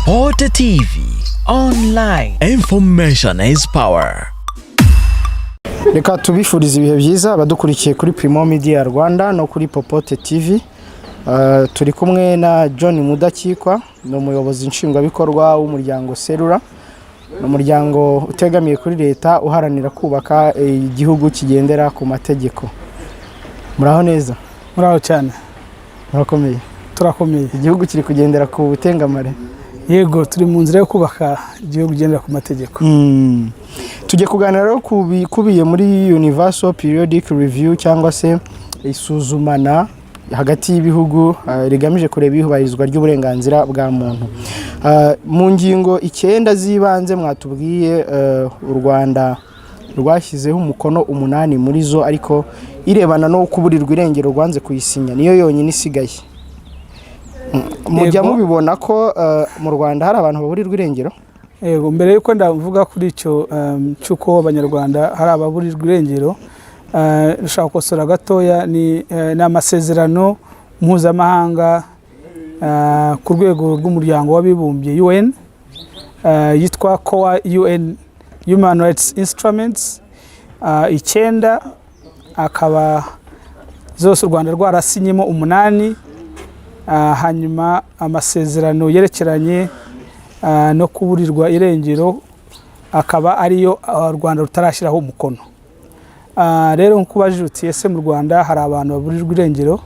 Popote TV Online. Information is power. Reka tubifurize ibihe byiza abadukurikiye kuri Primo Media Rwanda no kuri Popote TV. Turi kumwe na John Mudakikwa, ni umuyobozi nshingwabikorwa w'umuryango Serura. Ni umuryango utegamiye kuri leta uharanira kubaka igihugu kigendera ku mategeko. Muraho neza? Muraho cyane. Murakomeye? Turakomeye. Igihugu kiri kugendera ku butengamare? Yego, turi mu nzira yo kubaka igihugu kigendera ku mategeko. Tujye kuganira rero ku bikubiye muri Universal Periodic Review, cyangwa se isuzumana hagati y'ibihugu rigamije kureba iyubahirizwa ry'uburenganzira bwa muntu. Mu ngingo 9 z'ibanze mwatubwiye, u Rwanda rwashyizeho umukono umunani muri zo, ariko irebana no kuburirwa irengero rwanze kuyisinya, niyo yonyine isigaye. Mujya mubibona ko mu Rwanda hari abantu baburirwa irengero? Yego, mbere y'uko ndavuga kuri icyo cy'uko Abanyarwanda hari ababurirwa irengero, nshaka gukosora gatoya. Ni amasezerano mpuzamahanga ku rwego rw'Umuryango w'Abibumbye, UN, yitwa Core UN Human Rights Instruments 9, akaba zose u Rwanda rwarasinyemo umunani. Hanyuma amasezerano yerekeranye no kuburirwa irengero akaba ariyo u Rwanda rutarashyiraho umukono. Rero nk'uko ubajije uti: "Ese mu Rwanda hari abantu baburirwa irengero?"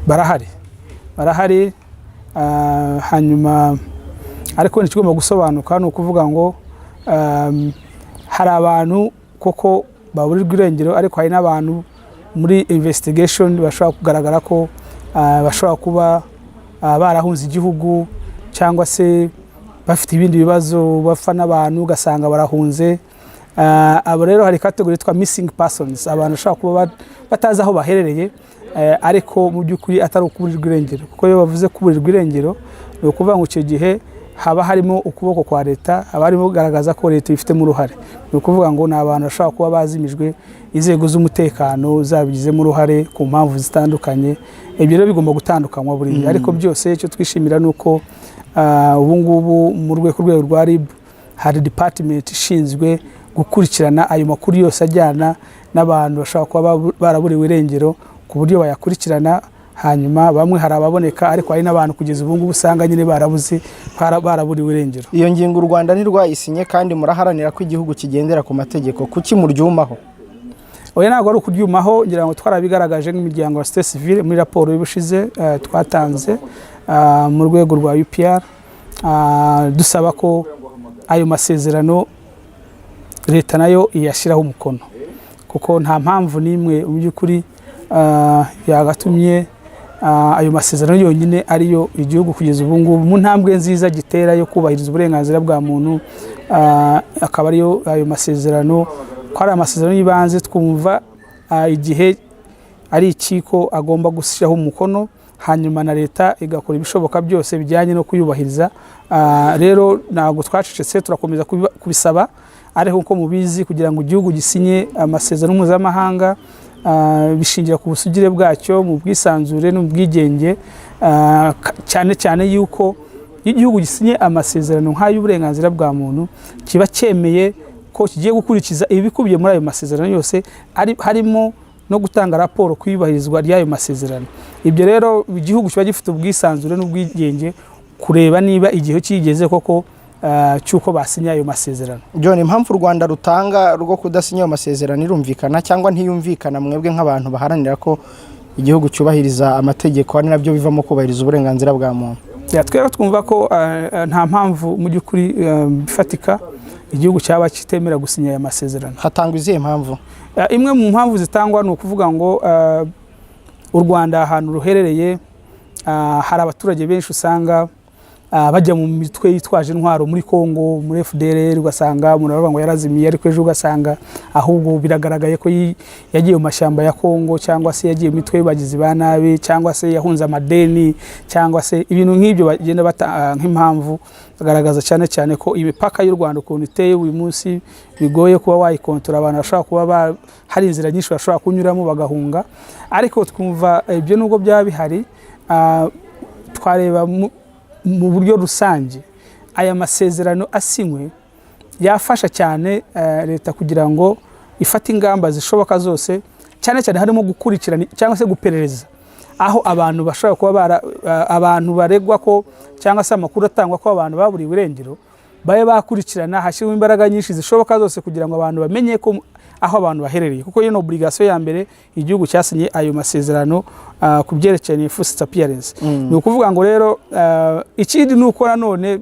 Barahari, barahari. Hanyuma ariko ikigomba gusobanuka ni ukuvuga ngo hari abantu koko baburirwa irengero, ariko hari n'abantu muri investigation bashobora kugaragara ko bashobora kuba barahunze igihugu, cyangwa se bafite ibindi bibazo bapfa n'abantu, ugasanga barahunze. Abo rero hari category yitwa missing persons, abantu bashobora kuba batazi aho baherereye, ariko mu by'ukuri atari ukuburirwa irengero, kuko iyo bavuze kuburirwa irengero ni ukuvuga ngo icyo gihe haba harimo ukuboko kwa leta, haba harimo kugaragaza ko leta ibifitemo uruhare. Ni ukuvuga ngo ni abantu bashobora kuba bazimijwe, inzego z'umutekano zabigizemo uruhare ku mpamvu zitandukanye. Ibyo rero bigomba gutandukanywa buriya. Ariko byose icyo twishimira ni uko ubu ngubu mu rwego rwa RIB hari department ishinzwe gukurikirana ayo makuru yose ajyana n'abantu bashobora kuba baraburiwe irengero, ku buryo bayakurikirana. Hanyuma bamwe hari ababoneka, ariko hari n'abantu kugeza ubu ngubu usanga nyine barabuze, baraburiwe irengero. Iyo ngingo u Rwanda ntirwayisinye, kandi muraharanira ko igihugu kigendera ku mategeko. Kuki muryumaho? Oya, ntabwo ari ukuryumaho. Ngira ngo twarabigaragaje nk'imiryango ya société civile muri raporo y'ubushize twatanze mu rwego rwa UPR, dusaba ko ayo masezerano leta nayo iyashyiraho umukono, kuko nta mpamvu n'imwe mu by'ukuri yagatumye ayo masezerano yonyine ariyo igihugu kugeza ubu ngubu mu ntambwe nziza gitera yo kubahiriza uburenganzira bwa muntu, akaba ariyo ayo masezerano, ko ari amasezerano y'ibanze. Twumva igihe ari ikiko agomba gushyiraho umukono, hanyuma na leta igakora ibishoboka byose bijyanye no kuyubahiriza. Rero ntabwo twacecetse, turakomeza kubisaba. Ariko nk'uko mubizi, kugira ngo igihugu gisinye amasezerano mpuzamahanga bishingira ku busugire bwacyo, mu bwisanzure no mu bwigenge, cyane cyane yuko iyo igihugu gisinye amasezerano nk'ay'uburenganzira bwa muntu, kiba cyemeye ko kigiye gukurikiza ibikubiye muri ayo masezerano yose, harimo no gutanga raporo ku iyubahirizwa ry'ayo masezerano. Ibyo rero igihugu kiba gifite ubwisanzure n'ubwigenge kureba niba igihe kigeze koko cy'uko basinye ayo masezerano. John, impamvu u Rwanda rutanga rwo kudasinya ayo masezerano irumvikana cyangwa ntiyumvikana, mwebwe nk'abantu baharanira ko igihugu cyubahiriza amategeko, ari nabyo bivamo kubahiriza uburenganzira bwa muntu? Ya, twebwe twumva ko nta mpamvu mu by'ukuri ifatika igihugu cyaba kitemera gusinya aya masezerano. Hatangwa izihe mpamvu? Imwe mu mpamvu zitangwa ni ukuvuga ngo u Rwanda ahantu ruherereye, hari abaturage benshi usanga bajya mu mitwe yitwaje intwaro muri Congo, muri FDLR, ugasanga umuntu aravuga ngo yarazimiye, ariko ejo ugasanga ahubwo biragaragaye ko yagiye mu mashyamba ya Congo, cyangwa se yagiye mu mitwe y'abagizi ba nabi, cyangwa se yahunze amadeni, cyangwa se ibintu nk'ibyo bagenda bata nk'impamvu. Bagaragaza cyane cyane ko imipaka y'u Rwanda ukuntu iteye uyu munsi bigoye kuba wayikontora, abantu bashobora kuba hari inzira nyinshi bashobora kunyuramo bagahunga. Ariko twumva ibyo nubwo byaba bihari, twareba Mu buryo rusange, aya masezerano asinywe yafasha cyane leta kugira ngo ifate ingamba zishoboka zose, cyane cyane harimo gukurikirana cyangwa se guperereza aho abantu bashobora kuba abantu baregwa ko, cyangwa se amakuru atangwa ko abantu baburiwe irengero, babe bakurikirana, hashyirwa imbaraga nyinshi zishoboka zose kugira ngo abantu bamenye ko aho abantu baherereye, kuko iyo ni obligation ya mbere igihugu cyasinye ayo masezerano ku byerekeranye enforced disappearance. Ni ukuvuga ngo rero ikindi ni uko nanone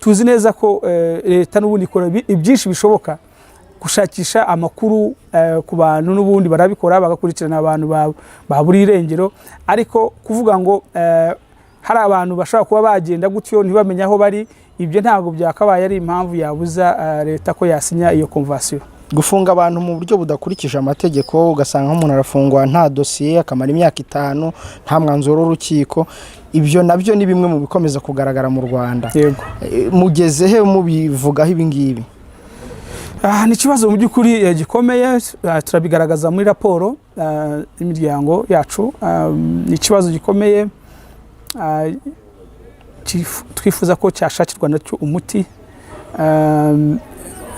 tuzi neza ko leta n'ubundi ikora ibyinshi bishoboka gushakisha amakuru ku bantu. N'ubundi barabikora, bagakurikirana abantu baburiye irengero, ariko kuvuga ngo hari abantu bashobora kuba bagenda gutyo ntibamenye aho bari, ibyo ntabwo byakabaye ari impamvu yabuza leta ko yasinya iyo convention. Gufunga abantu mu buryo budakurikije amategeko, ugasanga nk'umuntu arafungwa nta dosiye, akamara imyaka 5 nta mwanzuro w'urukiko, ibyo nabyo ni bimwe mu bikomeza kugaragara mu Rwanda. Yego. Mugeze he mubivugaho ibi ngibi? Ni ikibazo mu by'ukuri gikomeye. Turabigaragaza muri raporo y'imiryango yacu. Ni ikibazo gikomeye twifuza ko cyashakirwa nacyo umuti.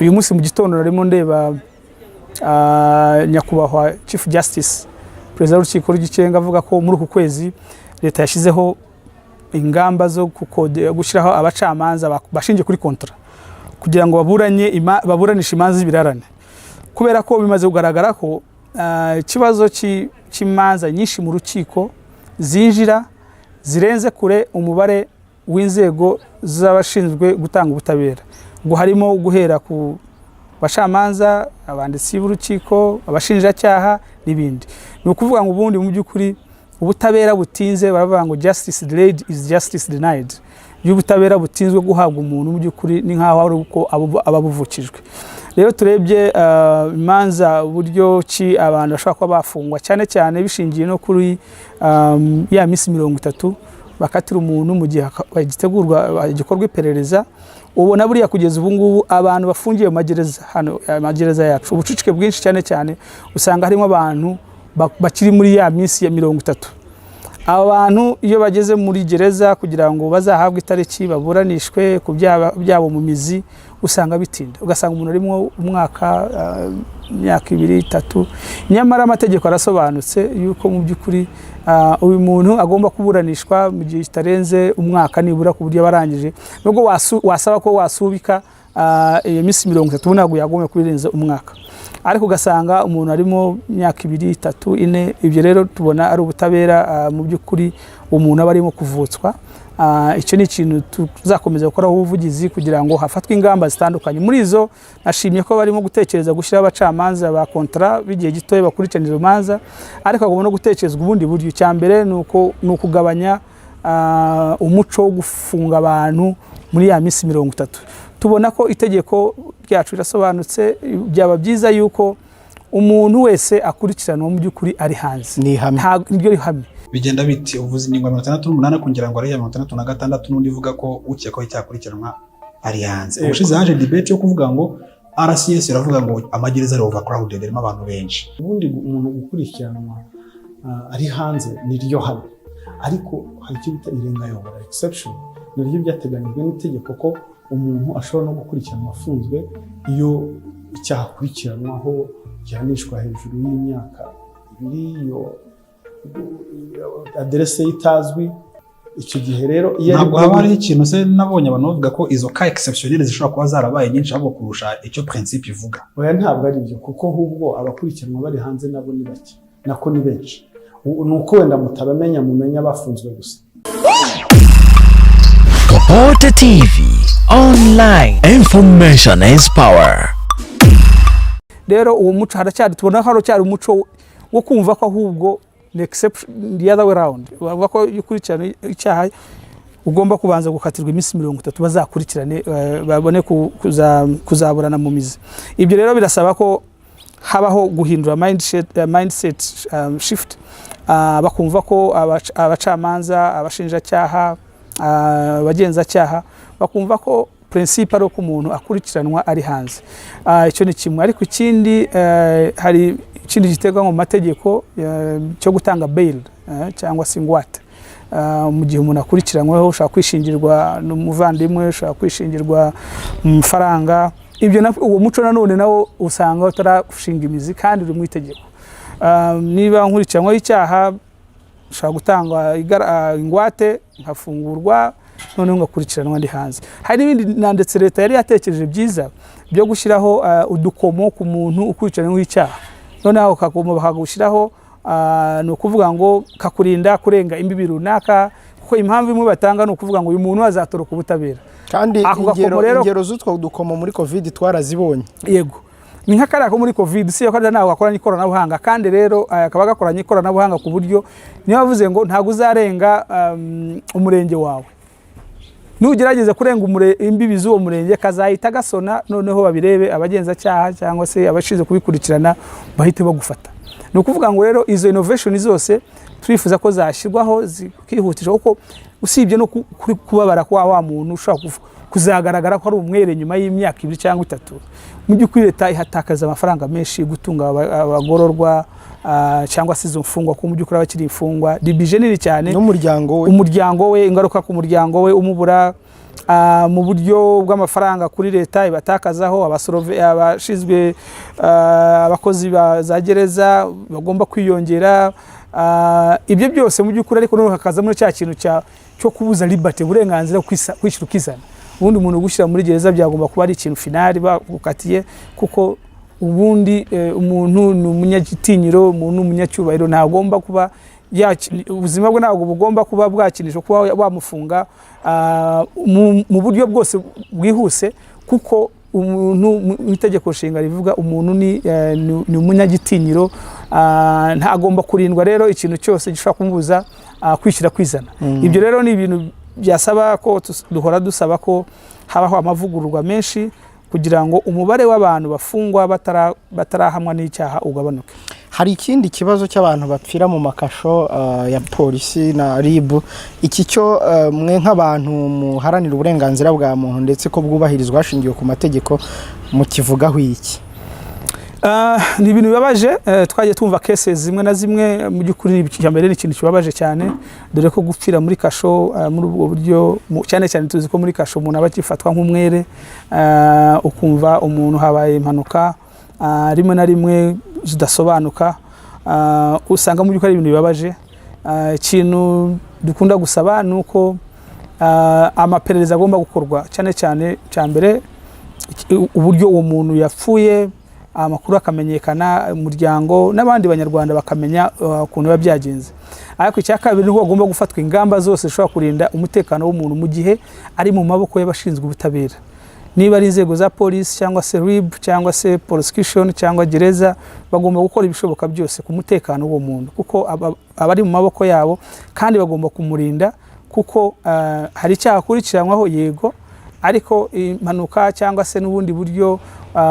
Uyu munsi mu gitondo narimo ndeba nyakubahwa Chief Justice, Perezida w'Urukiko rw'Ikirenga, avuga ko muri uku kwezi leta yashyizeho ingamba zo gushyiraho abacamanza bashingiye kuri contrat kugira ngo baburanishe imanza z'ibirarane, kubera ko bimaze kugaragara ko ikibazo cy'imanza nyinshi mu rukiko zinjira zirenze kure umubare w'inzego z'abashinzwe gutanga ubutabera, ngo harimo guhera ku bacamanza, abanditsi b'urukiko, abashinjacyaha n'ibindi. Ni ukuvuga ngo ubundi mu by'ukuri ubutabera butinze, baravuga ngo "Justice delayed is justice denied." Iyo ubutabera butinzwe guhabwa umuntu, mu by'ukuri ni nk'aho ari uko aba abuvukijwe. Rero turebye imanza, uburyo ki abantu bashobora kuba bafungwa, cyane cyane bishingiye no kuri ya minsi 30 bakatira umuntu mu gihe hagitegurwa, gikorwa iperereza, ubona buriya kugeza ubu ngubu abantu bafungiye mu magereza hano, amagereza yacu, ubucucike bwinshi, cyane cyane usanga harimo abantu bakiri muri ya minsi ya 30. Aba bantu iyo bageze muri gereza kugira ngo bazahabwe itariki baburanishwe ku byaha byabo mu mizi, usanga bitinda, ugasanga umuntu arimo umwaka, imyaka 2, 3, nyamara amategeko arasobanutse yuko mu by'ukuri uyu muntu agomba kuburanishwa mu gihe kitarenze umwaka nibura, ku buryo aba arangije. Nubwo wasaba ko wasubika iyo minsi 30, ntabwo yagombye kubirenza umwaka, ariko ugasanga umuntu arimo imyaka 2, 3, 4. Ibyo rero tubona ari ubutabera mu by'ukuri umuntu aba arimo kuvutswa. Icyo ni ikintu tuzakomeza gukoraho ubuvugizi kugira ngo hafatwe ingamba zitandukanye. Muri izo, nashimye ko barimo gutekereza gushyiraho abacamanza ba contrat b'igihe gitoya bakurikirana izo manza, ariko hagomba no gutekerezwa ubundi buryo. Icya mbere ni ukugabanya umuco wo gufunga abantu muri ya minsi 30. Tubona ko itegeko ryacu rirasobanutse, byaba byiza yuko umuntu wese akurikiranwa mu by'ukuri ari hanze. Ni ihame. Ntabwo niryo rihame. Bigenda biti uvuze ingingo ya 68, kugira ngo ari iya 66, n'undi ivuga ko ukekwaho icyaha akurikiranwa ari hanze. Ubushize haje debate yo kuvuga ngo RCS iravuga ngo amagereza ari overcrowded, arimo abantu benshi. Ubundi umuntu gukurikiranwa ari hanze ni ryo hame, ariko hari icyo bita irengayobora, exception, ni ryo byateganyijwe n'itegeko ko umuntu ashobora no gukurikiranwa afunzwe iyo icyaha akurikiranwaho gihanishwa hejuru y'imyaka 2, iyo aderese ye itazwi. Icyo gihe rero iyo ari Ntabwo haba hariho ikintu se nabonye abantu bavuga ko izo cas exceptionnel zishobora kuba zarabaye nyinshi ahubwo kurusha icyo principe ivuga? Oya, ntabwo ari byo, kuko ahubwo abakurikiranwa bari hanze nabo ni bake, nako ni benshi. Ni uko wenda mutabamenya, mumenya abafunzwe gusa. Popote TV Online. Information is power. Rero uwo muco haracyari, tubona ko haracyari umuco wo kumva ko ahubwo ni exception, the other way round, bavuga ko iyo ukurikirana icyaha ugomba kubanza gukatirwa iminsi 30, bazakurikirane babone kuzaburana mu mizi. Ibyo rero birasaba ko habaho guhindura mindset shift, bakumva ko abacamanza, abashinjacyaha, abagenzacyaha bakumva ko principe ari uko umuntu akurikiranwa ari hanze. Icyo ni kimwe, ariko ikindi hari ikindi giteganywa mu mategeko cyo gutanga bail cyangwa se ingwate. Mu gihe umuntu akurikiranyweho, ushobora kwishingirwa n'umuvandimwe, ushobora kwishingirwa mu mafaranga. Ibyo uwo muco nanone nawo usanga utarashinga imizi kandi uri mu itegeko. Niba nkurikiranyweho icyaha, ushobora gutanga ingwate nkafungurwa, noneho ngakurikiranwa ndi hanze. Hari n'ibindi na ndetse leta yari yatekereje byiza byo gushyiraho udukomo ku muntu ukurikiranyweho icyaha. Noneho ako kakomo bakagushyiraho, ni ukuvuga ngo kakurinda kurenga imbibi runaka, kuko impamvu imwe batanga ni ukuvuga ngo uyu muntu azatoroka ubutabera. Kandi Ako gakomo ingero rero- ingero z'utwo dukomo muri COVID twarazibonye. Yego, ni nka kariya ko muri COVID, si ko ntabwo gakoranye ikoranabuhanga. Kandi rero kaba gakoranye ikoranabuhanga ku buryo niyo bavuze ngo ntabwo uzarenga umurenge wawe, nugerageza kurenga imbibi z'uwo murenge kazahita gasona, noneho babirebe abagenzacyaha cyangwa se abashinzwe kubikurikirana bahite bagufata. Ni ukuvuga ngo rero izo innovation zose turifuza ko zashyirwaho zikihutisha, kuko usibye no kubabara kwa wa muntu ushobora kuzagaragara ko ari umwere nyuma y'imyaka 2 cyangwa 3, mu by'ukuri leta ihatakaza amafaranga menshi gutunga abagororwa cyangwa se izo mfungwa, kuko mu by'ukuri aba akiri imfungwa ni budget nini cyane. N'umuryango we. Umuryango we, ingaruka ku muryango we umubura, mu buryo bw'amafaranga kuri leta ibatakazaho, abashinzwe abakozi ba za gereza bagomba kwiyongera, ibyo byose mu by'ukuri. Ariko noneho hakazamo cya kintu cyo kubuza liberty, uburenganzira kwishyira ukizana. Ubundi umuntu gushyira muri gereza byagomba kuba ari ikintu final bagukatiye, kuko ubundi umuntu ni umunyagitinyiro, umuntu ni umunyacyubahiro, ntagomba kuba ubuzima bwe ntabwo bugomba kuba bwakinishwa kuba wamufunga mu buryo bwose bwihuse, kuko umuntu mu itegeko nshinga rivuga umuntu ni umunyagitinyiro, ntagomba kurindwa rero ikintu cyose gishobora kumubuza kwishyira kwizana. Ibyo rero ni ibintu byasaba ko duhora dusaba ko habaho amavugururwa menshi kugira ngo umubare w'abantu bafungwa batarahamwa n'icyaha ugabanuke. Hari ikindi kibazo cy'abantu bapfira mu makasho ya polisi na RIB. Iki cyo mwe nk'abantu muharanira uburenganzira bwa muntu ndetse ko bwubahirizwa hashingiwe ku mategeko, mukivugaho iki? Ni ibintu bibabaje. Twagiye twumva case zimwe na zimwe. Mu by'ukuri icya mbere ni ikintu kibabaje cyane, dore ko gupfira muri kasho muri ubwo buryo, cyane cyane tuzi ko muri kasho umuntu aba akifatwa nk'umwere, ukumva umuntu habaye impanuka rimwe na rimwe zidasobanuka, usanga mu by'ukuri ari ibintu bibabaje. Ikintu dukunda gusaba ni uko amaperereza agomba gukorwa, cyane cyane cya mbere uburyo uwo muntu yapfuye, amakuru akamenyekana, umuryango n'abandi banyarwanda bakamenya ukuntu biba byagenze. Ariko icya kabiri ni uko hagomba gufatwa ingamba zose zishobora kurinda umutekano w'umuntu mu gihe ari mu maboko y'abashinzwe ubutabera, niba ari inzego za polisi cyangwa se RIB cyangwa se prosecution cyangwa gereza. Bagomba gukora ibishoboka byose ku mutekano w'uwo muntu, kuko aba ari mu maboko yabo kandi bagomba kumurinda, kuko hari icyaha akurikiranywaho, yego, ariko impanuka cyangwa se n'ubundi buryo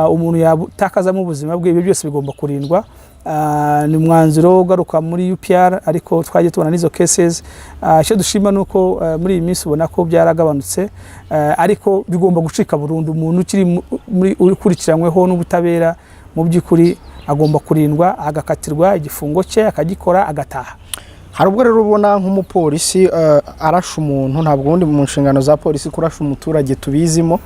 umuntu yatakazamo ubuzima bwe, ibyo byose bigomba kurindwa. Ni umwanzuro ugaruka muri UPR, ariko twagiye tubona n'izo cases. Icyo dushima ni uko muri iyi minsi ubona ko byaragabanutse, ariko bigomba gucika burundu. Umuntu ukiri muri ukurikiranyweho n'ubutabera, mu by'ukuri agomba kurindwa, agakatirwa igifungo cye, akagikora, agataha. Hari ubwo rero ubona nk'umupolisi arashe umuntu. Ntabwo ubundi mu nshingano za polisi kurasha umuturage tubizimo,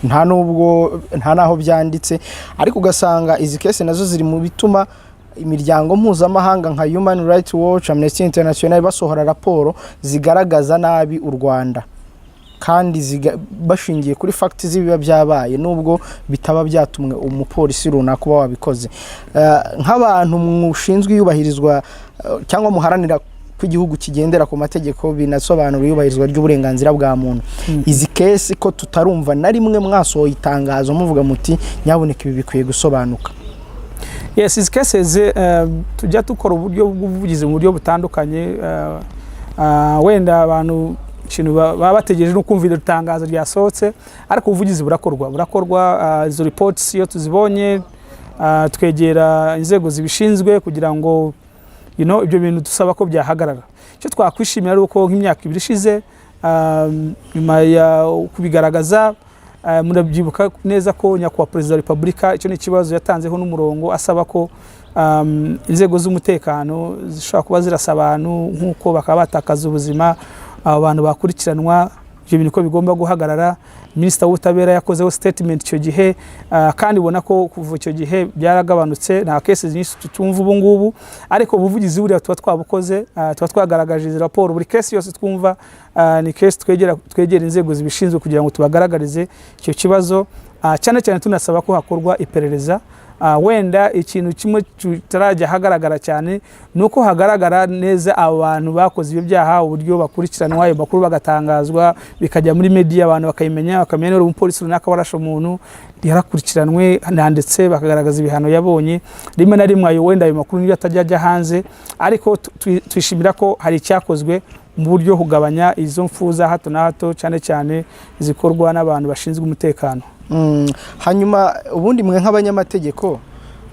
nta nubwo nta n'aho byanditse, ariko ugasanga izi case nazo ziri mu bituma imiryango mpuzamahanga nka Human Rights Watch, Amnesty International basohora raporo zigaragaza nabi u Rwanda, kandi bashingiye kuri facts z'ibiba byabaye, nubwo bitaba byatumwe umupolisi runaka uba wabikoze. Nk'abantu mushinzwe iyubahirizwa cyangwa muharanira ko igihugu kigendera ku mategeko, binasobanura iyubahirizwa ry'uburenganzira bwa muntu, izi case ko tutarumva na rimwe mwasohoye itangazo muvuga muti nyabuneka ibi bikwiye gusobanuka? Yes, izi cases tujya dukora uburyo bw'ubuvugizi mu buryo butandukanye. Wenda abantu ikintu baba bategereje no kumva iryo tangazo ryasohotse, ariko ubuvugizi burakorwa. Izo reports iyo tuzibonye, twegera inzego zibishinzwe kugira ngo ibyo bintu dusaba ko byahagarara. Icyo twakwishimira ari uko nk'imyaka 2 ishize, nyuma ya kubigaragaza, Murabyibuka neza ko Nyakubahwa Perezida wa Repubulika icyo ni ikibazo yatanzeho n'umurongo, asaba ko inzego z'umutekano zishobora kuba zirasa abantu nk'uko bakaba batakaza ubuzima, abo bantu bakurikiranwa, ibyo bintu ko bigomba guhagarara. Minisitiri w'Ubutabera yakozeho statement icyo gihe, kandi ubona ko kuva icyo gihe byaragabanutse, nta cases nyinshi tutumva ubu ngubu. Ariko ubuvugizi buriya tuba twabukoze, tuba twagaragaje izi raporo. Buri case yose twumva ni case twegera inzego zibishinzwe kugira ngo tubagaragarize icyo kibazo, cyane cyane tunasaba ko hakorwa iperereza. Wenda ikintu kimwe kitarajya ahagaragara cyane ni uko hagaragara neza abo bantu bakoze ibyo byaha, uburyo bakurikiranwa, ayo makuru bagatangazwa, bikajya muri media, abantu bakayimenya, bakamenya niba umupolisi runaka warashe umuntu yarakurikiranwe, ndetse bakagaragaza ibihano yabonye. Rimwe na rimwe ayo wenda ayo makuru niyo atajya ajya hanze, ariko twishimira ko hari icyakozwe mu buryo kugabanya izo mfu za hato na hato, cyane cyane zikorwa n'abantu bashinzwe umutekano. Hanyuma ubundi mwe nk'abanyamategeko,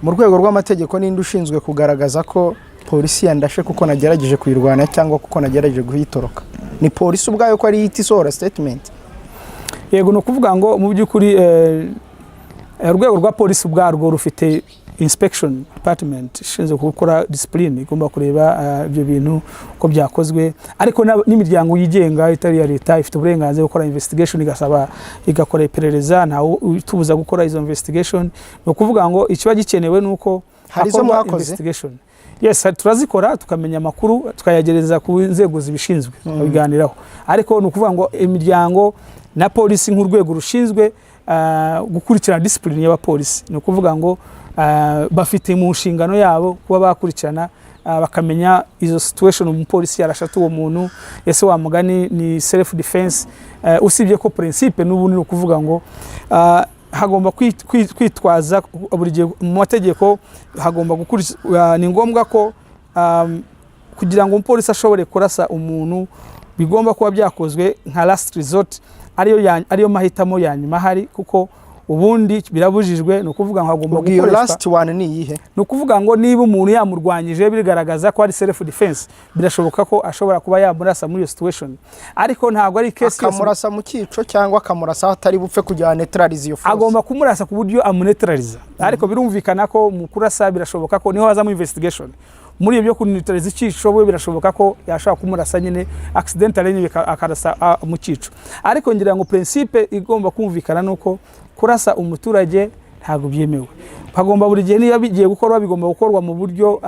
mu rwego rw'amategeko, ninde ushinzwe kugaragaza ko polisi yandashe kuko nagerageje kuyirwanya cyangwa kuko nagerageje kuyitoroka? Ni polisi ubwayo ko ari ihita isohora statement? Yego, ni ukuvuga ngo mu by'ukuri urwego rwa polisi ubwarwo rufite inspection department ishinzwe gukora discipline, igomba kureba ibyo bintu uko byakozwe. Ariko n'imiryango yigenga itari iya leta ifite uburenganzira bwo gukora investigation, igasaba, igakora iperereza. Ntawe utubuza gukora izo investigation. Ni ukuvuga ngo ikiba gikenewe ni uko Hari izo hakorwa mwakoze? investigation. Yes, turazikora, tukamenya amakuru, tukayagereza ku nzego zibishinzwe, tukabiganiraho. Ariko ni ukuvuga ngo imiryango na polisi nk'urwego rushinzwe gukurikirana discipline y'abapolisi, ni ukuvuga ngo bafite mu nshingano yabo kuba bakurikirana, bakamenya izo situation umupolisi yarashata uwo muntu, ese wa mugani ni self defense? Usibye ko principe n'ubundi ni ukuvuga ngo hagomba kwitwaza buri gihe mu mategeko hagomba gukurikizwa. Ni ngombwa ko kugira ngo umupolisi ashobore kurasa umuntu bigomba kuba byakozwe nka last resort, ariyo mahitamo ya nyuma ahari, kuko ubundi birabujijwe. Ni ukuvuga ngo hagomba Ubwo iyo gukoreshwa last one ni iyihe? Ni ukuvuga ngo niba umuntu yamurwanyije bigaragaza ko ari self defense, birashoboka ko ashobora kuba yamurasa muri iyo situation, ariko ntabwo ari case yose. Akamurasa mu cyico cyangwa akamurasa aho atari bupfe kugira neutralize iyo force? Agomba kumurasa ku buryo amuneutraliza, ariko birumvikana ko mu kurasa birashoboka ko niho hazamo investigation muri ibyo kuneutraliza icyico. We birashoboka ko yashobora kumurasa nyine accidentally nyine akarasa mu cyico. Ariko ngira ngo principe igomba kumvikana nuko kurasa umuturage ntabwo byemewe. Hagomba buri gihe, niba bigiye gukorwa, bigomba gukorwa mu buryo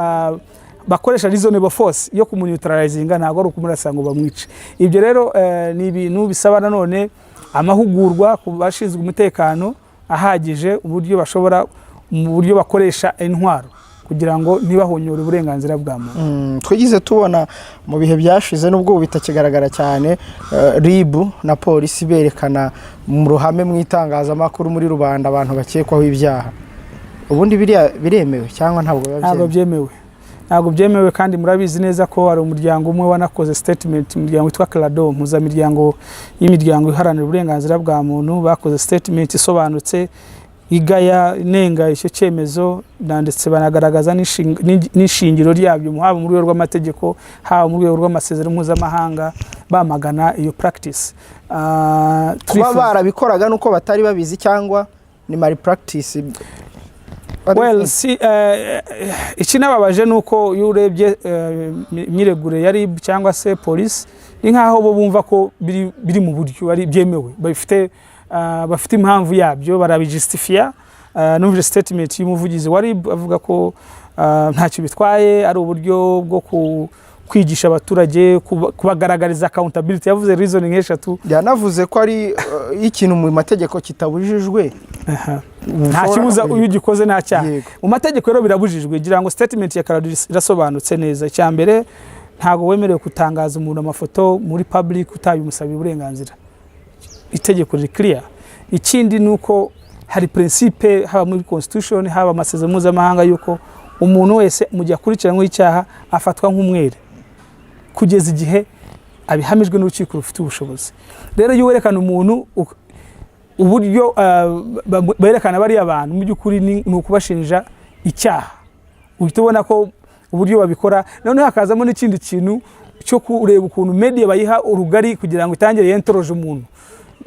bakoresha reasonable force yo kumuneutralizinga, ntabwo ari ukumurasa ngo bamwice. Ibyo rero ni ibintu bisaba nanone amahugurwa ku bashinzwe umutekano ahagije, uburyo bashobora mu buryo bakoresha intwaro kugira ngo ntibahonyore uburenganzira bwa muntu. Twigize tubona mu bihe byashize, nubwo ubu bitakigaragara cyane, RIB na polisi berekana mu ruhame, mu itangazamakuru, muri rubanda, abantu bakekwaho ibyaha. Ubundi biriya biremewe cyangwa ntabwo biba Ntabwo byemewe? byemewe, ntabwo byemewe. Kandi murabizi neza ko hari umuryango umwe wanakoze statement, umuryango witwa CLADHO, mpuzamiryango y'imiryango iharanira uburenganzira bwa muntu. Bakoze statement isobanutse igaya, inenga icyo cyemezo, ndetse banagaragaza n'ishingiro ryabyo, haba mu rwego rw'amategeko, haba mu rwego rw'amasezerano mpuzamahanga, bamagana iyo practice. Kuba barabikoraga nuko batari babizi cyangwa ni malpractice? Well, si, ikinababaje ni uko iyo urebye imyiregure ya RIB cyangwa se polisi, ni nk'aho bo bumva ko biri mu buryo ari byemewe, bafite impamvu yabyo, barabijustifia. Numvise statement y'umuvugizi wa RIB avuga ko ntacyo bitwaye, ari uburyo bwo kwigisha abaturage, kubagaragariza accountability. Yavuze reasoning eshatu. Yanavuze ko ari ikintu mu mategeko kitabujijwe. Nta kibuza, iyo ugikoze nta cyaha. Mu mategeko rero birabujijwe. Ngira ngo statement ya CLADHO irasobanutse neza. Icya mbere, ntabwo wemerewe gutangaza umuntu amafoto muri public utabimusabira uburenganzira, itegeko riri clear. Ikindi ni uko hari principe, haba muri constitution, haba amasezerano mpuzamahanga, yuko umuntu wese mu gihe akurikiranyweho icyaha afatwa nk'umwere kugeza igihe abihamijwe n'urukiko rufite ubushobozi. Rero iyo werekana umuntu uburyo berekana bariya bantu, mu by'ukuri ni ukubashinja icyaha. Uhita ubona ko uburyo babikora, noneho hakazamo n'ikindi kintu cyo kureba ukuntu media bayiha urugari kugira ngo itangire yentoroje umuntu.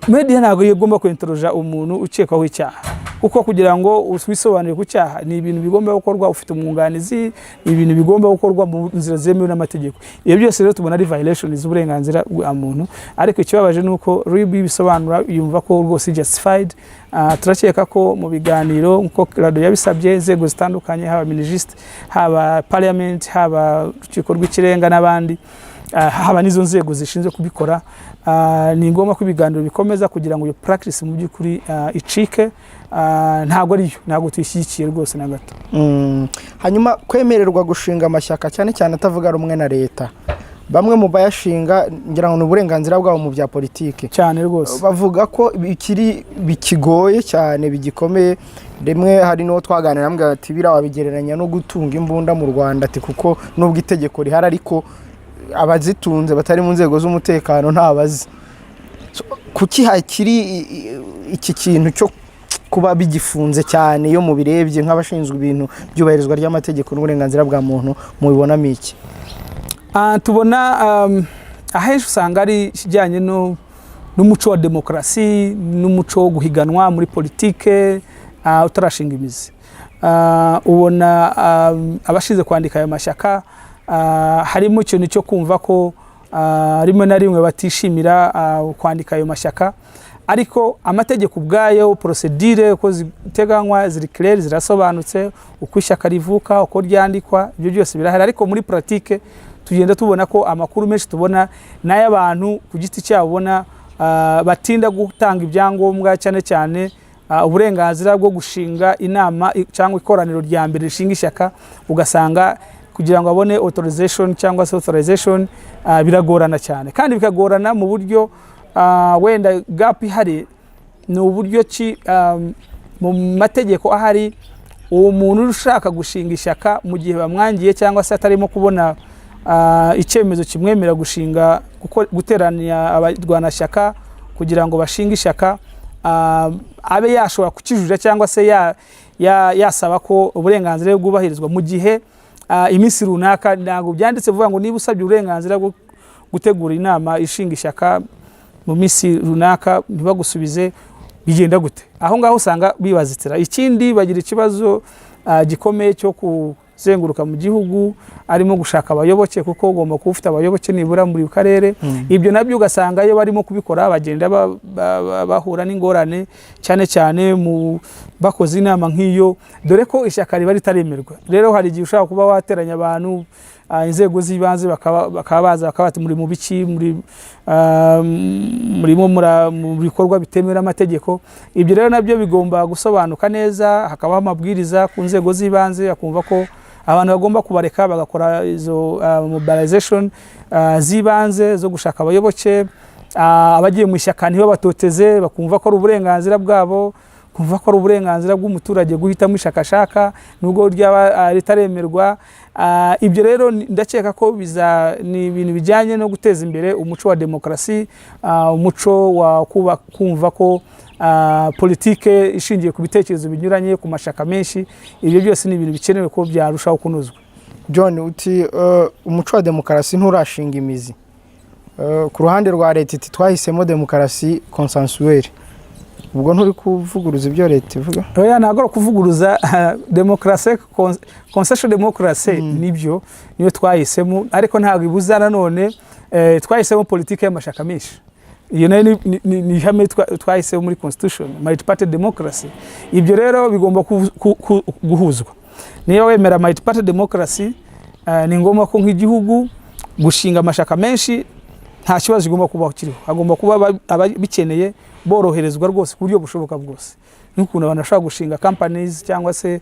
Media ntabwo igomba kwinterroga umuntu ukekwaho icyaha, kuko kugira ngo wisobanure ku cyaha ni ibintu bigomba gukorwa ufite umwunganizi, ni ibintu bigomba gukorwa mu nzira zemewe n'amategeko. Ibyo byose rero tubona ari violation z'uburenganzira bwa muntu. Ariko ikibabaje ni uko RIB ibisobanura yumva ko rwose justified. Turakeka ko mu biganiro, nk'uko RADU yabisabye inzego zitandukanye, haba MINIJUST, haba parliament, haba urukiko rw'ikirenga n'abandi, haba n'izo nzego zishinzwe kubikora, ni ngombwa ko ibiganiro bikomeza kugira ngo iyo practice mu by'ukuri icike. Ntabwo ariyo, ntabwo tuyishyigikiye rwose na gato. Hanyuma kwemererwa gushinga amashyaka, cyane cyane atavuga rumwe na leta, bamwe mu bayashinga, ngira ngo ni uburenganzira bwabo mu bya politiki, Cyane rwose. bavuga ko bikiri bikigoye cyane, bigikomeye. Rimwe hari n'uwo twaganira ambwira ati: "Biriya wabigereranya no gutunga imbunda mu Rwanda," ati kuko nubwo itegeko rihari, ariko abazitunze batari mu nzego z'umutekano ntabazi. So, kuki hakiri iki kintu cyo kuba bigifunze cyane? Iyo mubirebye nk'abashinzwe ibintu by'ubahirizwa ry'amategeko n'uburenganzira bwa muntu, mubibonamo iki? Tubona ahenshi usanga ari ikijyanye n'umuco wa demokarasi n'umuco wo guhiganwa muri politike utarashinga imizi. Ubona abashinzwe kwandika ayo mashyaka, harimo ikintu cyo kumva ko rimwe na rimwe batishimira kwandika ayo mashyaka. Ariko amategeko ubwayo, procédure uko ziteganywa ziri clair, zirasobanutse, uko ishyaka rivuka, uko ryandikwa, ibyo byose birahari. Ariko muri pratique tugenda tubona ko amakuru menshi tubona n'ay'abantu ku giti cyabo, ubona batinda gutanga ibyangombwa, cyane cyane uburenganzira bwo gushinga inama cyangwa ikoraniro rya mbere rishinga ishyaka. Ugasanga kugira ngo abone authorization cyangwa se authorization biragorana cyane, kandi bikagorana mu buryo wenda gap ihari ni uburyo ki mu mategeko ahari, uwo muntu ushaka gushinga ishyaka, mu gihe bamwangiye cyangwa se atarimo kubona icyemezo kimwemerera gushinga, guteranya abarwanashyaka kugira ngo bashinge ishyaka, abe yashobora kukijurira cyangwa se yasaba ko uburenganzira bwe bwubahirizwa mu gihe iminsi runaka. Ntabwo byanditse vuga ngo niba usabye uburenganzira bwo gutegura inama ishinga ishyaka mu minsi runaka ntibagusubize, bigenda gute? Aho ngaho usanga bibazitira. Ikindi, bagira ikibazo gikomeye cyo kuzenguruka mu gihugu arimo gushaka abayoboke, kuko ugomba kuba ufite abayoboke nibura muri karere. Ibyo nabyo ugasanga iyo barimo kubikora bagenda bahura n'ingorane, cyane cyane mu bakoze inama nk'iyo, dore ko ishyaka riba ritaremerwa. Rero hari igihe ushobora kuba wateranya abantu, inzego z'ibanze bakaba baza bakaba bati: "Muri mu biki? Muri murimo mu bikorwa bitemewe n'amategeko." Ibyo rero nabyo bigomba gusobanuka neza, hakabaho amabwiriza ku nzego z'ibanze, bakumva ko abantu bagomba kubareka bagakora izo mobilization z'ibanze zo gushaka abayoboke. Abagiye mu ishyaka ntibabatoteze, bakumva ko ari uburenganzira bwabo, kumva ko ari uburenganzira bw'umuturage guhitamo ishyaka ashaka nubwo ryaba ritaremerwa. Ibyo rero ndakeka ko ni ibintu bijyanye no guteza imbere umuco wa demokarasi, umuco wa kumva ko politike ishingiye ku bitekerezo binyuranye, ku mashyaka menshi. Ibyo byose ni ibintu bikenewe ko byarushaho kunozwa. John, uti umuco wa demokarasi nturashinga imizi. Ku ruhande rwa leta iti: "Twahisemo demokarasi consensuelle." Ubwo nturi kuvuguruza ibyo leta ivuga? Oya, ntabwo ari ukuvuguruza. Demokarasi, consensual democracy, nibyo, niyo twahisemo, ariko ntabwo ibuza nanone twahisemo politiki y'amashyaka menshi. Iyo nayo ni ihame twahisemo muri constitution, multi-party democracy. Ibyo rero bigomba guhuzwa. Niba wemera multi-party democracy, ni ngombwa ko nk'igihugu gushinga amashyaka menshi nta kibazo kigomba kuba kiriho. Hagomba kuba ababikeneye boroherezwa rwose ku buryo bushoboka bwose, n'ukuntu abantu bashobora gushinga companies cyangwa se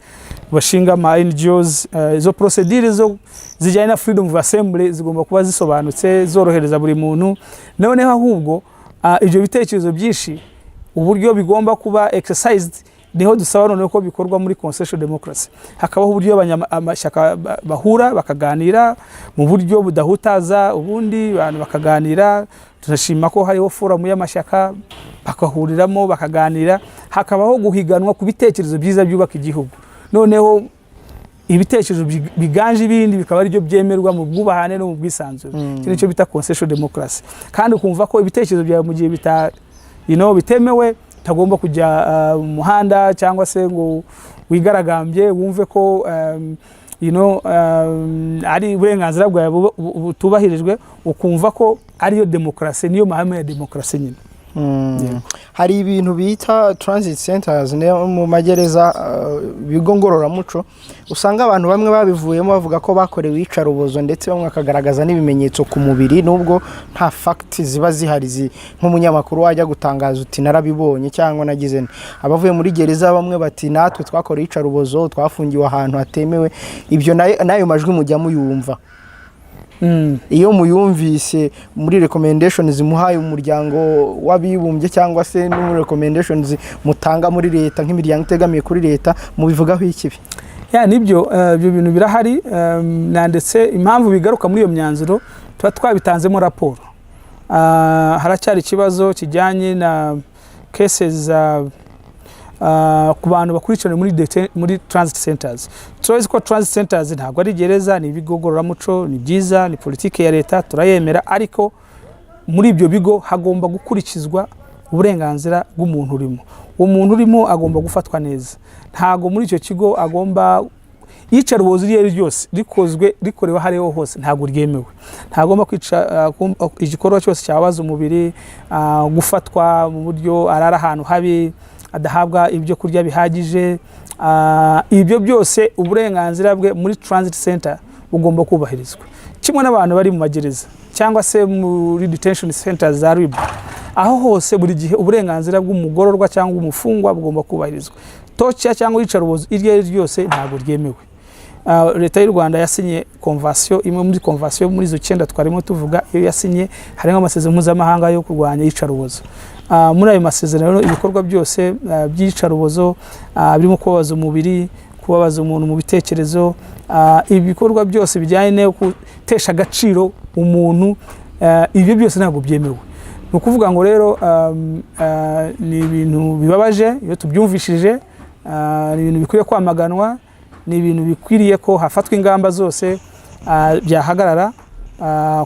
bashinga ama NGOs. Izo procedure zo zijyanye na freedom of assembly zigomba kuba zisobanutse, zorohereza buri muntu. Noneho ahubwo ibyo bitekerezo byinshi, uburyo bigomba kuba exercised, niho dusaba noneho ko bikorwa muri consensual democracy, hakabaho uburyo amashyaka bahura bakaganira mu buryo budahutaza ubundi, abantu bakaganira. Turashima ko hariho forum y'amashyaka, bakahuriramo bakaganira, hakabaho guhiganwa ku bitekerezo byiza byubaka igihugu. Noneho ibitekerezo biganje ibindi bikaba aribyo byemerwa mu bwubahane no mu bwisanzure. Iki nicyo bita consensual democracy. Kandi ukumva ko ibitekerezo byawe mu gihe bita Bitemewe, utagomba kujya mu muhanda cyangwa se ngo wigaragambye, wumve ko ari uburenganzira bwawe butubahirijwe, ukumva ko ariyo demokarasi, niyo mahame ya demokarasi nyine. Hari ibintu bita transit centers mu magereza, ibigo ngororamuco, usanga abantu bamwe babivuyemo bavuga ko bakorewe iyicarubozo, ndetse bamwe bakagaragaza n'ibimenyetso ku mubiri, nubwo nta fact ziba zihari nk'umunyamakuru wajya gutangaza uti narabibonye cyangwa nagize nte. Abavuye muri gereza bamwe bati natwe twakorewe iyicarubozo, twafungiwe ahantu hatemewe. Ibyo n'ayo majwi mujya muyumva? Iyo muyumvise, muri recommendations muhaye umuryango w'abibumbye cyangwa se no muri recommendations mutanga muri leta nk'imiryango itegamiye kuri leta, mubivugaho ikibi? Ya, nibyo, ibyo bintu birahari, na ndetse impamvu bigaruka muri iyo myanzuro tuba twabitanzemo raporo. Haracyari ikibazo kijyanye na cases za ku bantu bakurikirana muri transit centers. Turazi ko transit centers ntabwo ari gereza, ni ibigo ngororamuco, ni byiza, ni politiki ya leta, turayemera, ariko muri ibyo bigo hagomba gukurikizwa uburenganzira bw'umuntu urimo. Uwo muntu urimo agomba gufatwa neza. Ntabwo muri icyo kigo agomba, iyicarubozo iryo ari ryo ryose rikozwe, rikorewe aho ariho hose, ntabwo ryemewe. Ntagomba kwica, igikorwa cyose cyababaza umubiri, gufatwa mu buryo arara ahantu habi, adahabwa ibyo kurya bihagije, ibyo byose uburenganzira bwe muri transit center bugomba kubahirizwa kimwe n'abantu bari mu magereza cyangwa se muri detention centers za RIB. Aho hose buri gihe uburenganzira bw'umugororwa cyangwa umufungwa bugomba kubahirizwa. Torture cyangwa iyicarubozo iryo ari ryo ryose ntabwo ryemewe. Leta y'u Rwanda yasinye convention, imwe muri convention muri izo cyenda twarimo tuvuga. Iyo yasinye harimo amasezerano mpuzamahanga yo kurwanya iyicarubozo. Muri ayo masezerano rero, ibikorwa byose by'iyicarubozo, birimo kubabaza umubiri, kubabaza umuntu mu bitekerezo, ibikorwa byose bijyanye no gutesha agaciro umuntu, ibyo byose ntabwo byemewe. Ni ukuvuga ngo rero ni ibintu bibabaje iyo tubyumvishije, ni ibintu bikwiye kwamaganwa, ni ibintu bikwiriye ko hafatwa ingamba zose byahagarara,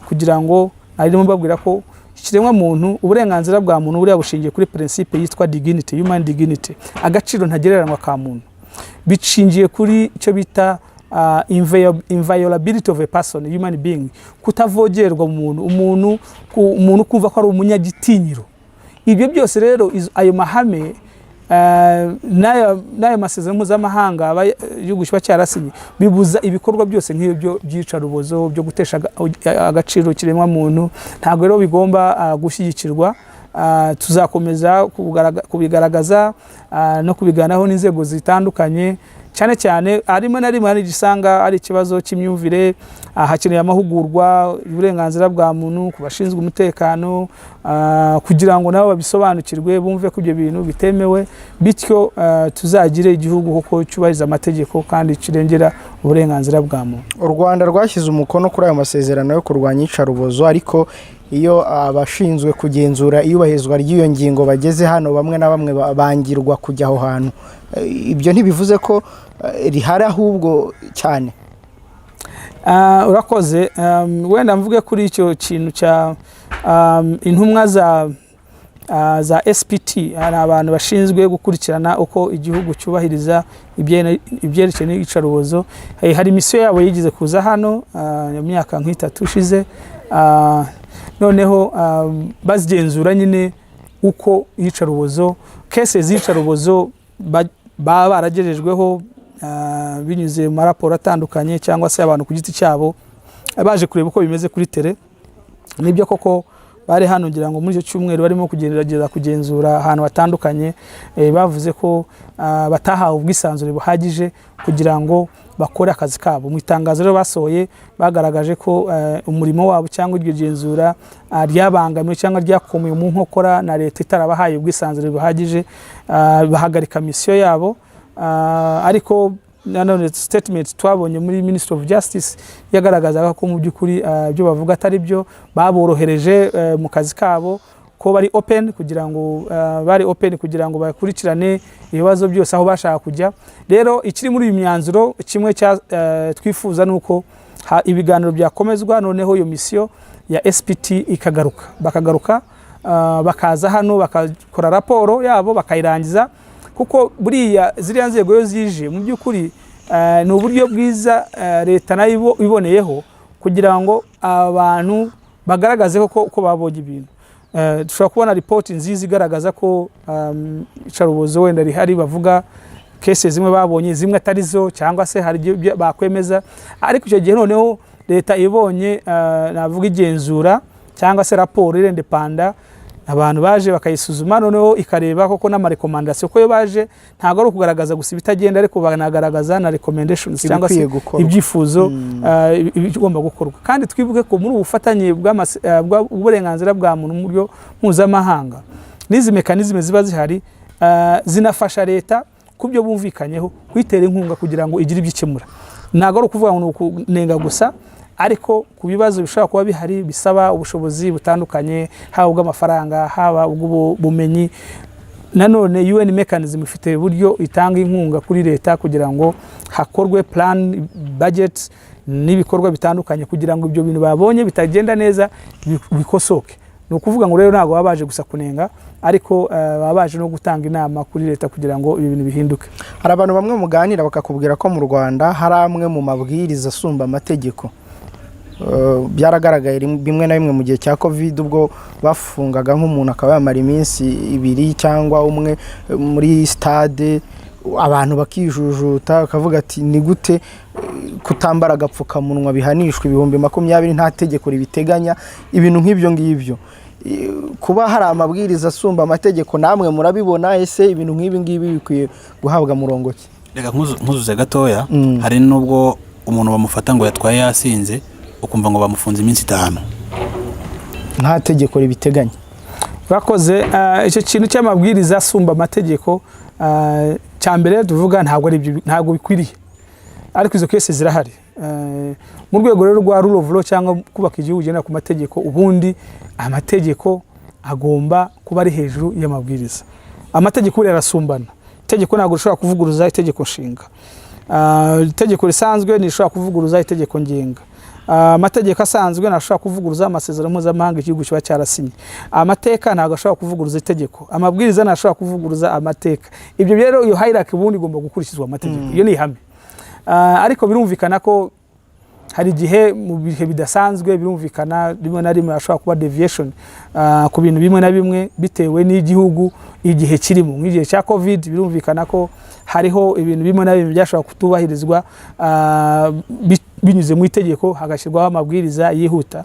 kugira ngo arimo mbabwira ko ikiremwa muntu, uburenganzira bwa muntu buriya bushingiye kuri principe yitwa dignity, human dignity, agaciro ntagereranywa ka muntu. Bishingiye kuri icyo bita inviolability of a person, human being, kutavogerwa mu muntu, umuntu kumva ko ari umunyagitinyiro. Ibyo byose rero, ayo mahame n'ayo masezerano mpuzamahanga igihugu kiba cyarasinye bibuza ibikorwa byose nk'ibyo by'iyicarubozo, byo gutesha agaciro ikiremwamuntu. Ntabwo rero bigomba gushyigikirwa. Tuzakomeza kubigaragaza no kubiganiraho n'inzego zitandukanye, cyane cyane harimo na rimwe hari igisanga ari ikibazo cy'imyumvire. Hakeneye amahugurwa y'uburenganzira bwa muntu ku bashinzwe umutekano, kugira ngo nabo babisobanukirwe, bumve ko ibyo bintu bitemewe, bityo tuzagire igihugu koko cyubahiriza amategeko kandi kirengera uburenganzira bwa muntu. U Rwanda rwashyize umukono kuri ayo masezerano yo kurwanya iyicarubozo, ariko iyo abashinzwe kugenzura iyubahirizwa ry'iyo ngingo bageze hano, bamwe na bamwe bangirwa kujya aho hantu. Ibyo ntibivuze ko rihari ahubwo cyane? Urakoze. Wenda mvuge kuri icyo kintu cya intumwa za SPT. Hari abantu bashinzwe gukurikirana uko igihugu cyubahiriza ibyerekeye n'iyicarubozo. Hari misiyo yabo yigeze kuza hano mu myaka nk'itatu ishize. Noneho bazigenzura nyine uko iyicarubozo, cases z'iyicarubozo baba baragejejweho binyuze mu maraporo atandukanye cyangwa se abantu ku giti cyabo baje kureba uko bimeze kuri terrain. Nibyo koko bari hano, ngira ngo muri icyo cyumweru barimo kugerageza kugenzura ahantu hatandukanye. Bavuze ko batahawe ubwisanzure buhagije kugira ngo bakore akazi kabo. Mu itangazo rero basohoye bagaragaje ko umurimo wabo cyangwa iryo genzura ryabangamiwe cyangwa ryakomewe mu nkokora na leta itarabahaye ubwisanzure buhagije, bahagarika misiyo yabo. Ariko nanone statement twabonye muri Ministry of Justice yagaragazaga ko mu by'ukuri ibyo bavuga atari byo, baborohereje mu kazi kabo, ko bari open kugira ngo bari open kugira ngo bakurikirane ibibazo byose aho bashaka kujya. Rero ikiri muri uyu myanzuro kimwe cya twifuza ni uko ibiganiro byakomezwa, noneho iyo misiyo ya SPT ikagaruka, bakagaruka. bakaza hano bakakora raporo yabo bakayirangiza, kuko buriya ziriya nzego iyo zije, mu by'ukuri ni uburyo bwiza leta nayo iboneyeho kugira ngo abantu bagaragaze koko uko babonye ibintu. Dushobora kubona ripoti nziza igaragaza ko icarubozo wenda rihari, bavuga case zimwe babonye, zimwe atari zo, cyangwa se hari ibyo bakwemeza. Ariko icyo gihe noneho leta ibonye navuga igenzura cyangwa se raporo independent, abantu baje bakayisuzuma, noneho ikareba koko n'ama recommandations, kuko iyo baje ntabwo ari ukugaragaza gusa ibitagenda, ariko banagaragaza na recommendations cyangwa se ibikwiye gukorwa. Ibyifuzo, ibigomba gukorwa. Kandi twibuke ko muri ubu bufatanye bw'uburenganzira bwa muntu mu buryo mpuzamahanga, n'izi mécanismes ziba zihari zinafasha leta ku byo bumvikanyeho, kuyitera inkunga kugira ngo igire ibyo ikemura. Ntabwo ari ukuvuga ngo ni ukunenga gusa, ariko ku bibazo bishobora kuba bihari bisaba ubushobozi butandukanye, haba ubw'amafaranga, haba ubw'ubumenyi, nanone UN mechanism ifite uburyo itanga inkunga kuri leta kugira ngo hakorwe plan, budget n'ibikorwa bitandukanye kugira ngo ibyo bintu babonye bitagenda neza bikosoke. Ni ukuvuga ngo rero ntabwo baba baje gusa kunenga, ariko baba baje no gutanga inama kuri leta kugira ngo ibi bintu bihinduke. Hari abantu bamwe muganira bakakubwira ko mu Rwanda hari amwe mu mabwiriza asumba amategeko. Byaragaragaye bimwe na bimwe mu gihe cya Covid, ubwo bafungaga nk'umuntu akaba yamara iminsi 2 cyangwa 1 muri stade, abantu bakijujuta bakavuga ati: "Ni gute kutambara agapfukamunwa bihanishwa 20,000 nta tegeko ribiteganya?" Ibintu nk'ibyo ngibyo. Kuba hari amabwiriza asumba amategeko, namwe murabibona? Ese ibintu nk'ibi ngibi bikwiye guhabwa murongo ki? Reka nkuzuze gatoya. Hari n'ubwo umuntu bamufata ngo yatwaye yasinze, ukumva ngo bamufunze iminsi 5. Nta tegeko ribiteganya. Bakoze icyo kintu cy'amabwiriza asumba amategeko, cya mbere tuvuga ntabwo ari ibyo, ntabwo bikwiriye, ariko izo case zirahari. Mu rwego rero rwa rule of law cyangwa kubaka igihugu kigendera ku mategeko, ubundi amategeko agomba kuba ari hejuru y'amabwiriza. Amategeko buriya arasumbana. Itegeko ntabwo rishobora kuvuguruza itegeko nshinga. Itegeko risanzwe ntirishobora kuvuguruza itegeko ngenga. Amategeko asanzwe ntashobora kuvuguruza amasezerano mpuzamahanga igihugu kiba cyarasinye. Amateka ntabwo ashobora kuvuguruza itegeko. Amabwiriza ntashobora kuvuguruza amateka. Ibyo rero, iyo hierarchy ubundi igomba gukurikizwa amategeko, iyo ni ihame. Ariko birumvikana ko hari igihe mu bihe bidasanzwe, birumvikana, rimwe na rimwe hashobora kuba deviation ku bintu bimwe na bimwe bitewe n'igihugu igihe kirimo. Nk'igihe cya Covid, birumvikana ko hariho ibintu bimwe na bimwe byashobora kutubahirizwa binyuze mu itegeko, hagashyirwaho amabwiriza yihuta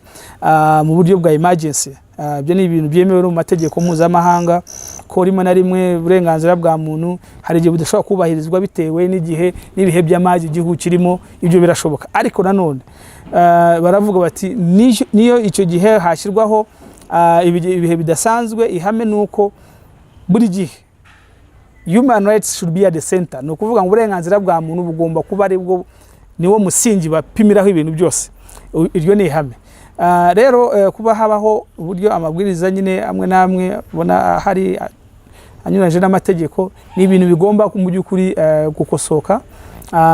mu buryo bwa emergency. Ibyo ni ibintu byemewe no mu mategeko mpuzamahanga, ko rimwe na rimwe uburenganzira bwa muntu hari igihe budashobora kubahirizwa bitewe n'igihe n'ibihe by'amage igihugu kirimo. Ibyo birashoboka, ariko nanone baravuga bati niyo icyo gihe hashyirwaho ibihe bidasanzwe, ihame ni uko buri gihe human rights should be at the center. Ni ukuvuga ngo uburenganzira bwa muntu bugomba kuba ari bwo, niwo musingi bapimiraho ibintu byose. Iryo ni ihame. Rero kuba habaho uburyo amabwiriza nyine amwe n'amwe ubona hari anyuranyije n'amategeko, ni ibintu bigomba mu by'ukuri gukosoka.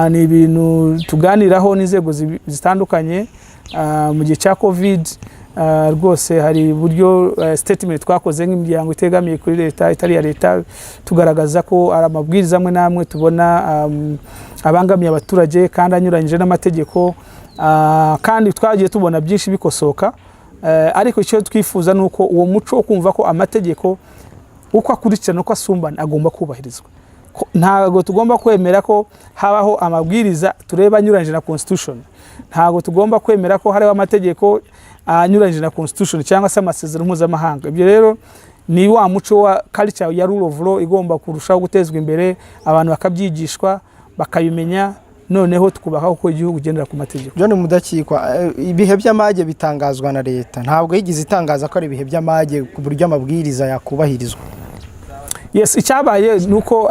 Ni ibintu tuganiraho n'inzego zitandukanye. Mu gihe cya Covid rwose hari uburyo statement twakoze nk'imiryango itegamiye kuri leta, itari iya leta, tugaragaza ko ari amabwiriza amwe n'amwe tubona abangamiye abaturage kandi anyuranyije n'amategeko. Kandi twagiye tubona byinshi bikosoka. Ariko icyo twifuza ni uko uwo muco wo kumva ko amategeko uko akurikirana, uko asumbana, agomba kubahirizwa. Ntabwo tugomba kwemera ko habaho amabwiriza tureba anyuranyije na constitution. Ntabwo tugomba kwemera ko hariho amategeko anyuranyije na constitution cyangwa se amasezerano mpuzamahanga. Ibyo rero ni wa muco wa culture ya rule of law igomba kurushaho gutezwa imbere, abantu bakabyigishwa, bakabimenya, noneho twubaka uko igihugu kigendera ku mategeko. John Mudakikwa, ibihe by'amage bitangazwa na leta. Ntabwo yigeze itangaza ko ari ibihe by'amage ku buryo amabwiriza yakubahirizwa. Yes, icyabaye ni uko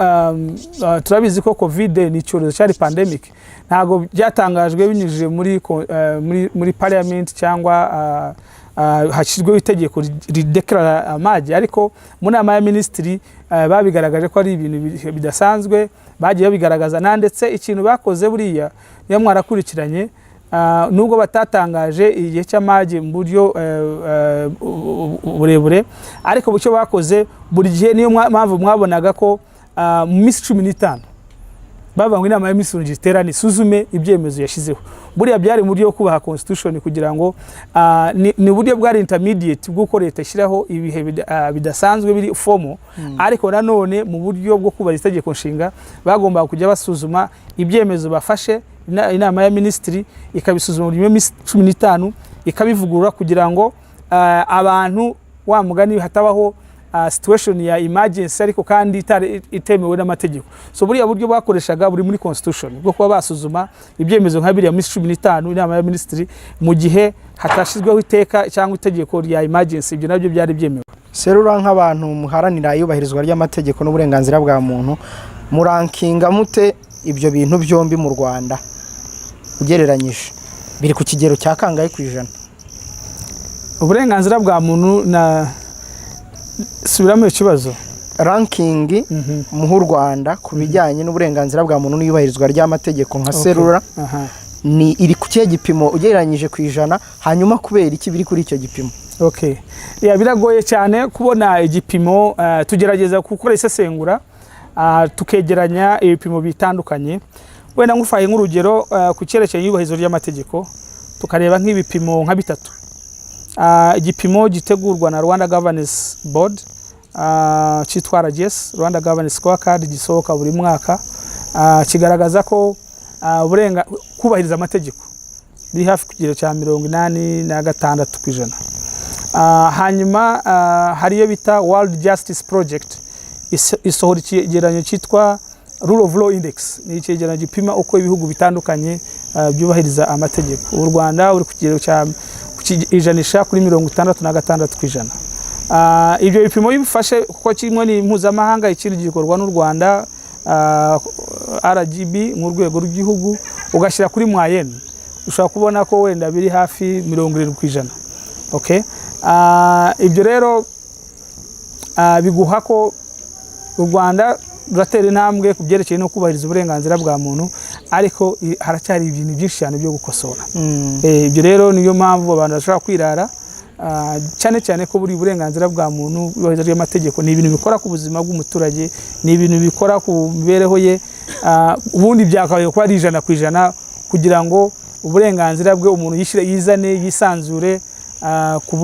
turabizi ko Covid ni icyorezo cyari pandemic. Ntabwo byatangajwe binyujije muri parliament cyangwa hashyizweho itegeko rideclara amage, ariko mu nama ya minisitiri babigaragaje ko ari ibintu bidasanzwe, bagiye babigaragaza. Na ndetse ikintu bakoze buriya, niyo mwarakurikiranye. Nubwo batatangaje igihe cy'amage mu buryo burebure, ariko icyo bakoze buri gihe, niyo mpamvu mwabonaga ko mu minsi 15 bavuga ngo inama ya minisitiri iterane isuzume ibyemezo yashyizeho. Buriya byari mu buryo bwo kubaha constitution, kugira ngo ni uburyo bwari intermediate bw'uko leta ishyiraho ibihe bidasanzwe biri formal, ariko nanone mu buryo bwo kubahiriza itegeko nshinga bagombaga kujya basuzuma ibyemezo bafashe. Inama ya minisitiri ikabisuzuma buri minsi 15, ikabivugurura kugira ngo abantu, wa mugani, hatabaho situation ya emergency ariko kandi itemewe n'amategeko. So buriya buryo bakoreshaga buri muri constitution bwo kuba basuzuma ibyemezo nka biriya minsi 15 inama ya minisitiri, mu gihe hatashyizweho iteka cyangwa itegeko rya emergency, ibyo nabyo byari byemewe. CERULA, nk'abantu muharanira iyubahirizwa ry'amategeko n'uburenganzira bwa muntu, murankinga mute ibyo bintu byombi mu Rwanda? Ugereranyije biri ku kigero cya kangahe ku ijana? Uburenganzira bwa muntu na, subiramo ikibazo. Ranking muha u Rwanda ku bijyanye n'uburenganzira bwa muntu n'iyubahirizwa ry'amategeko nka CERULA ni iri ku kihe gipimo ugereranyije ku ijana? Hanyuma kubera iki biri kuri icyo gipimo? Okay. Yeah, biragoye cyane kubona igipimo. Tugerageza gukora isesengura, tukegeranya ibipimo bitandukanye. Wenda ngufaye nk'urugero, ku cyerekeye iyubahirizwa ry'amategeko, tukareba nk'ibipimo nka bitatu. Igipimo gitegurwa na Rwanda Governance Board cyitwa RGS, Rwanda Governance Scorecard, gisohoka buri mwaka, kigaragaza ko kubahiriza amategeko biri hafi ku kigero cya 86%. Hanyuma hari iyo bita World Justice Project, isohora icyegeranyo cyitwa Rule of Law Index. Ni icyegeranyo gipima uko ibihugu bitandukanye byubahiriza amategeko. U Rwanda uri ku kigero cya ku ijanisha kuri 66%. Ibyo bipimo bifashe kuko kimwe ni mpuzamahanga, ikindi gikorwa n'u Rwanda, RGB nk'urwego rw'igihugu, ugashyira kuri moyenne, ushobora kubona ko wenda biri hafi 70%. Okay? Ibyo rero biguha ko u Rwanda ruratera intambwe ku byerekeye no kubahiriza uburenganzira bwa muntu, ariko haracyari ibintu byinshi cyane byo gukosora. Ibyo rero niyo mpamvu abantu bashobora kwirara, cyane cyane ko buri burenganzira bwa muntu, iyubahirizwa ry'amategeko ni ibintu bikora ku buzima bw'umuturage, ni ibintu bikora ku mibereho ye. Ubundi byakabaye kuba ari 100% kugira ngo uburenganzira bwe umuntu yishyire yizane yisanzure, ku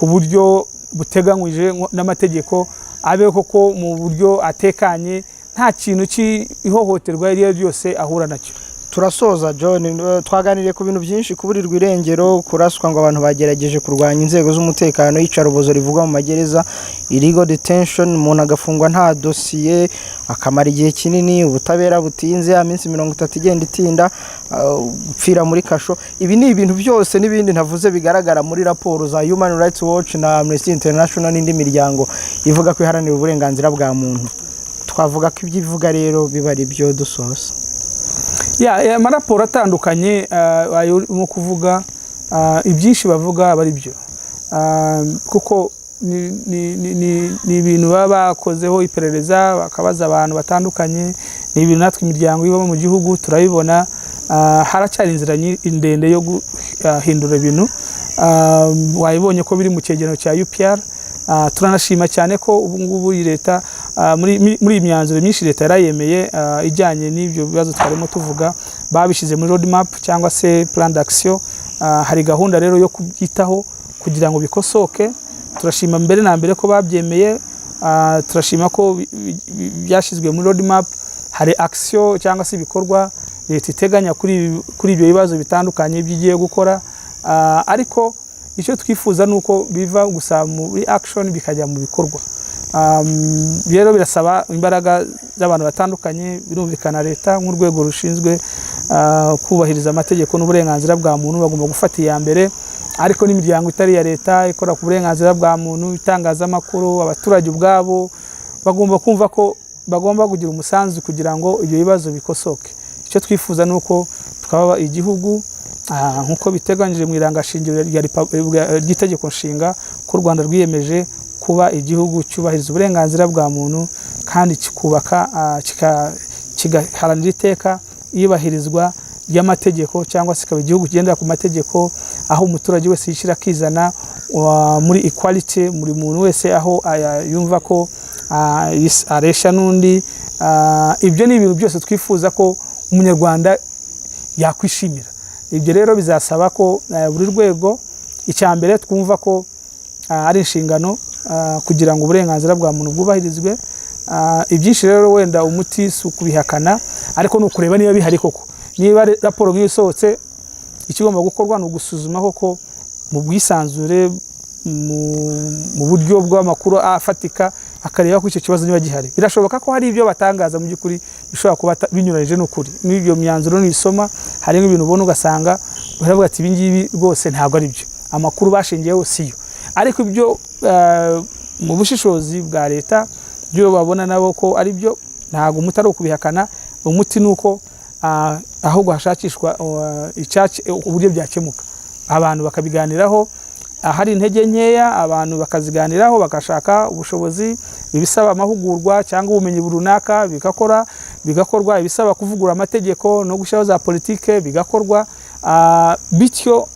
buryo buteganyije n'amategeko, abe koko mu buryo atekanye, nta kintu cy'ihohoterwa iryo ari ryo ryose ahura nacyo. Turasoza, John. Twaganiriye ku bintu byinshi: kuburirwa irengero, kuraswa ngo abantu bagerageje kurwanya inzego z'umutekano, iyicarubozo rivugwa mu magereza, illegal detention, umuntu agafungwa nta dosiye akamara igihe kinini, ubutabera butinze, ya minsi 30 igenda itinda, gupfira muri kasho. Ibi ni ibintu byose n'ibindi ntavuze bigaragara muri raporo za Human Rights Watch na Amnesty International n'indi miryango ivuga ko iharanira uburenganzira bwa muntu. Twavuga ko ibyo ivuga rero biba ari byo dusoza? Ya, amaraporo atandukanye ayo urimo kuvuga, ibyinshi bavuga aba ari byo, kuko ni ibintu baba bakozeho iperereza, bakabaza abantu batandukanye. Ni ibintu natwe imiryango iba mu gihugu turabibona. Haracyari inzira ndende yo guhindura ibintu. Wabibonye ko biri mu cyegeranyo cya UPR. Turanashima cyane ko ubu ngubu iyi leta, muri iyi myanzuro myinshi leta yarayemeye, ijyanye n'ibyo bibazo twarimo tuvuga, babishyize muri road map cyangwa se plan d'action. Hari gahunda rero yo kubyitaho kugira ngo bikosoke. Turashima mbere na mbere ko babyemeye, turashima ko byashyizwe muri road map. Hari action cyangwa se ibikorwa leta iteganya kuri ibyo bibazo bitandukanye by'igiye gukora. Ariko icyo twifuza ni uko biva gusa muri action bikajya mu bikorwa. Rero birasaba imbaraga z'abantu batandukanye. Birumvikana, leta nk'urwego rushinzwe kubahiriza amategeko n'uburenganzira bwa muntu bagomba gufata iya mbere, ariko n'imiryango itari iya leta ikora ku burenganzira bwa muntu, itangazamakuru, abaturage ubwabo bagomba kumva ko bagomba kugira umusanzu kugira ngo ibyo bibazo bikosoke. Icyo twifuza ni uko twaba igihugu, nk'uko biteganyije mu irangashingiro ry'itegeko nshinga, ko u Rwanda rwiyemeje kuba igihugu cyubahiriza uburenganzira bwa muntu kandi kikubaka, kigaharanira iteka iyubahirizwa. ry'amategeko, cyangwa se ikaba igihugu kigendera ku mategeko, aho umuturage wese yishyira akizana muri equality, buri muntu wese aho yumva ko aresha n'undi. Ibyo ni ibintu byose twifuza ko Umunyarwanda yakwishimira. Ibyo rero bizasaba ko buri rwego, icya mbere twumva ko ari inshingano kugira ngo uburenganzira bwa muntu bwubahirizwe. Ibyinshi rero wenda umuti si ukubihakana, ariko ni ukureba niba bihari koko. Niba raporo nk'iyo isohotse, ikigomba gukorwa ni ugusuzuma koko mu bwisanzure, mu buryo bw'amakuru afatika, akareba ko icyo kibazo niba gihari. Birashoboka ko hari ibyo batangaza mu by'ukuri bishobora kuba binyuranyije n'ukuri. N'ibyo myanzuro nuyisoma, harimo ibintu ubona ugasanga baravuga ati: "Ibi ngibi rwose ntabwo ari byo, amakuru bashingiyeho siyo." Ariko ibyo mu bushishozi bwa leta, byo babona nabo ko ari byo, ntabwo umuti ari ukubihakana. Umuti ni uko ahubwo hashakishwa uburyo byakemuka, abantu bakabiganiraho. Ahari intege nkeya, abantu bakaziganiraho, bagashaka ubushobozi. Ibisaba amahugurwa cyangwa ubumenyi runaka bigakorwa, ibisaba kuvugurura amategeko no gushyiraho za politike bigakorwa. Bityo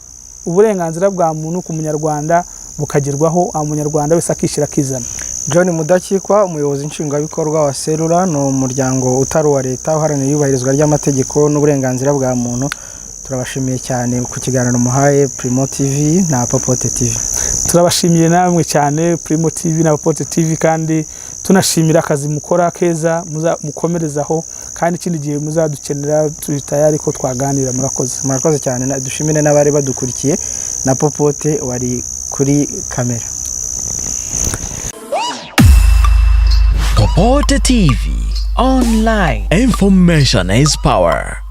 uburenganzira bwa muntu ku Munyarwanda bukagerwaho, Umunyarwanda wese akishyira akizana. John Mudakikwa, umuyobozi nshingwabikorwa wa Serura, ni umuryango utari uwa leta uharanira iyubahirizwa ry'amategeko n'uburenganzira bwa muntu. Turabashimiye cyane ku kiganiro muhaye Primo TV na Popote TV. Turabashimiye namwe cyane, Primo TV na Popote TV, kandi tunashimira akazi mukora keza. Mukomerezaho, kandi ikindi gihe muzadukenera turi tayari ko twaganira. Murakoze. Murakoze cyane. Dushimire n'abari badukurikiye na Popote wari kuri kamera. Popote TV Online. Information is power.